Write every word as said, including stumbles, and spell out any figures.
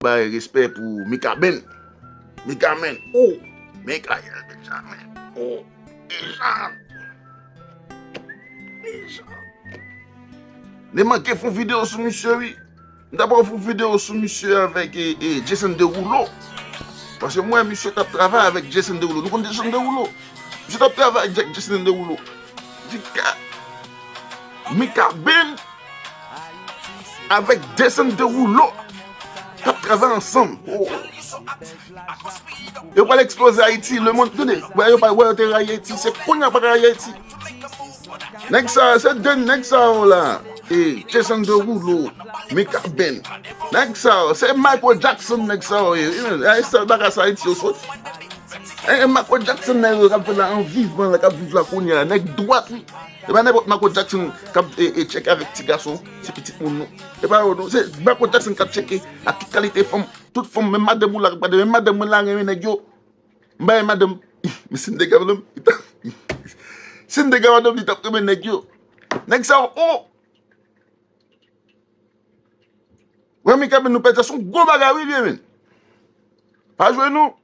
bay respè pou Mikaben. Mikaben, oh, Mikael Benjamin, oh, Michel, Michel. Ne manke fè yon videyo sou misye, wi. M ta pral fè yon videyo sou misye avèk e, e, Jason Derulo. Paske mwen, misye t ap travay avèk Jason Derulo. Nou konn Jason Derulo? Misye t ap travay avèk Jason Derulo. Di ka Mikaben avèk Jason Derulo t ap travay ansanm. Oh. Yo pral eksploze Ayiti, lemonn, tande, wè yo pa, wè yo te rayi Ayiti, se kounye a pa rayi Ayiti. Nèg sa, se de nèg sa yo la. E, Jason Derulo, Mikaben. Nèg sa yo, se Michael Jackson nèg sa yo ye. Wi, men, e sèl bagay sa Ayiti yo soti. E, e Michael Jackson nèg yo k ap fè la an vivan la, k ap viv la kounye a, nèg dwat wi. E pa nenpòt Michael Jackson k ap e, e tcheke avèk ti gason, ti pitit moun non. E pa yo non, se Michael Jackson k ap tcheke ak ki kalite fanm. Tout fanm, menm madanm ou la, gade, menm madanm mwen la renmen nèg yo. M bay madanm, men si m te gen madanm, li t ap, si m te gen madanm, li t ap renmen nèg yo. Nèg sa yo, oh! Wè, Mikaben, nou pèdi, se yon gwo bagay, wi, byen, men. Pa jwe, non.